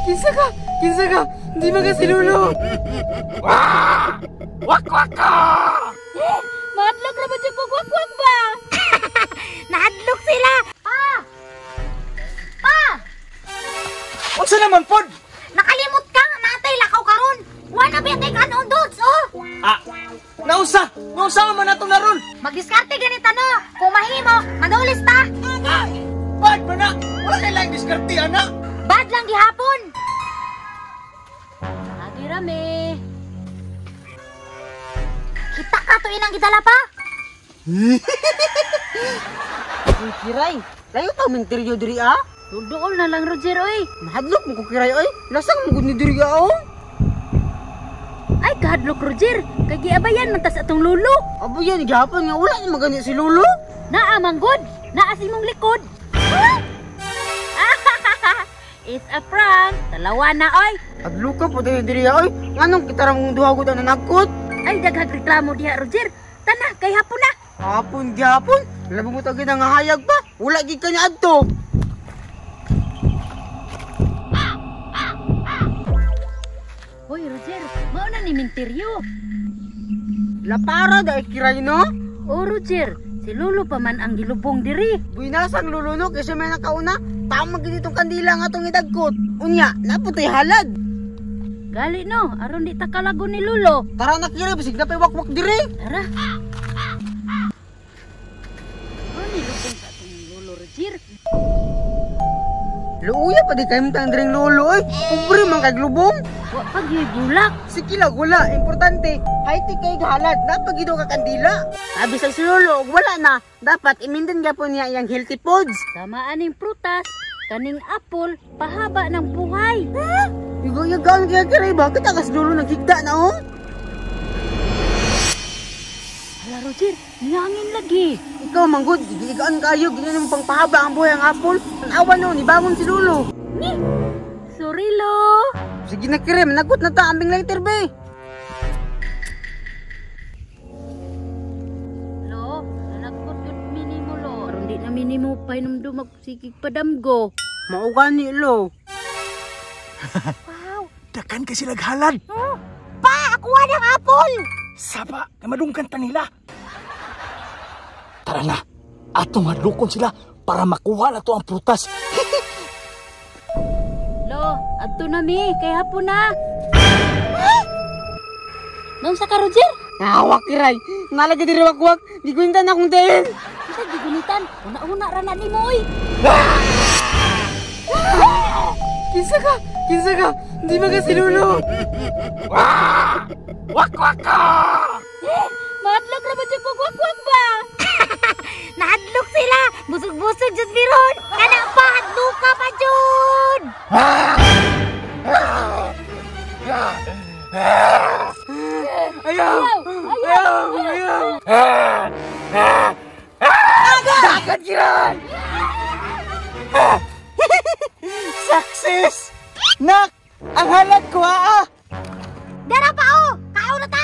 Kinsa ka? Kinsa ka? Di ba ka si Lolo? Wak wak ka! Mahadlok ra ba siya pagwakwak ba? Nahadlok sila! Pa! Pa! Unsa naman pod? Nakalimot ka nga natay lakaw karon. Wa na bitay kanon dudes, oh. Ah, nausa! Nausa man nato naron. Magdiskarte ganita no. Kung mahimo, manulis ta. Ah, bad ba na? Wala na lang diskarte ana. Bad lang gihapon. Agi rame. Kita ka to inang gidala pa. Uy, Kiray, layo pa minteryo diri ah. Duol na lang Roger oy. Mahadlok mo ko Kiray oy. Lasang mo gud ni diri ah. Oh. Ay kahadlok Roger, kay giabayan man tas atong lulo. Abo yan gihapon nga wala ni magani si Lolo. Naa man gud, naa sa imong likod. It's a prank. Talawa na oy. Hadlok ka po diri diri oy. Nganong kita ra mong duha gud ang nanagkot? Ay daghang reklamo diha Roger. Tana kay hapon na. Hapon gihapon. Labi mo tagid nga hayag pa. Wala gid kanya adto. Hoy Roger, mao na ni minteryo. Lapara dai Kiray no? O Roger, si Lolo pa man ang gilubong diri. Buinasang Lolo no kasi may nakauna. Tama gid itong kandila nga atong idagkot. Unya, naputoy halad. Gali no, aron di ta kalago ni Lolo. Tara na Kiray, bisig na pa'y wakwak diri. Tara. Ano ni lubong sa atong Lolo Roger? Luuya pa di kayo mong diring Lolo oy. Pobre man kay lubong. Wa pa gyud bulak. Sige lang, wala. Importante, high-tech kay halad. Napagido ka kandila. Sabi sa si Lolo, og wala na. Dapat imindan gyapon niya iyang healthy foods. Tama aning prutas, kaning apple, pahaba ng buhay. Ha? Igo-igaan kaya Kiray ba? Kita ka si Lolo naghigda na oh. Hala Roger, nangin lagi. Ikaw manggod, giigaan kayo, ganyan mo pang pahaba ang buhay ang apple. Tanawa no, nibangon si Lolo. Ni! Sorry Lo. Sige na Kiray, managot na ta, ambing lighter be. Lo, nanagkot yun minimo Lo. Aron di na minimo pahinumdum magsigig padamgo. Mao gani Lo. Wow. Dakan kay sila halad. Oh. Pa, ako ng apple. Saba, namadungkan ta nila. Tara na, atong hadlokon sila para makuha na to ang prutas. Lo, adto na mi, kay hapon na. Naunsa ka Roger? Nawak Kiray, nalagi diri wakwak, gigunitan akong tiil. Unsa gigunitan? Una-una ra na nimo oy. Kinsa ka? Kinsa ka? Di ba ka si Lolo? Wak wak ka! Mahadlok ra ba siya pagwakwak ba? Nahadlok sila! Busog-busog jud miron! Kana pa, hadlok ka pa jud! Ayaw! Ayaw! Ayaw! Dagan Kiray! Success! Nak! Ang halad ko ah! Dara pa oh! Kaon na ta!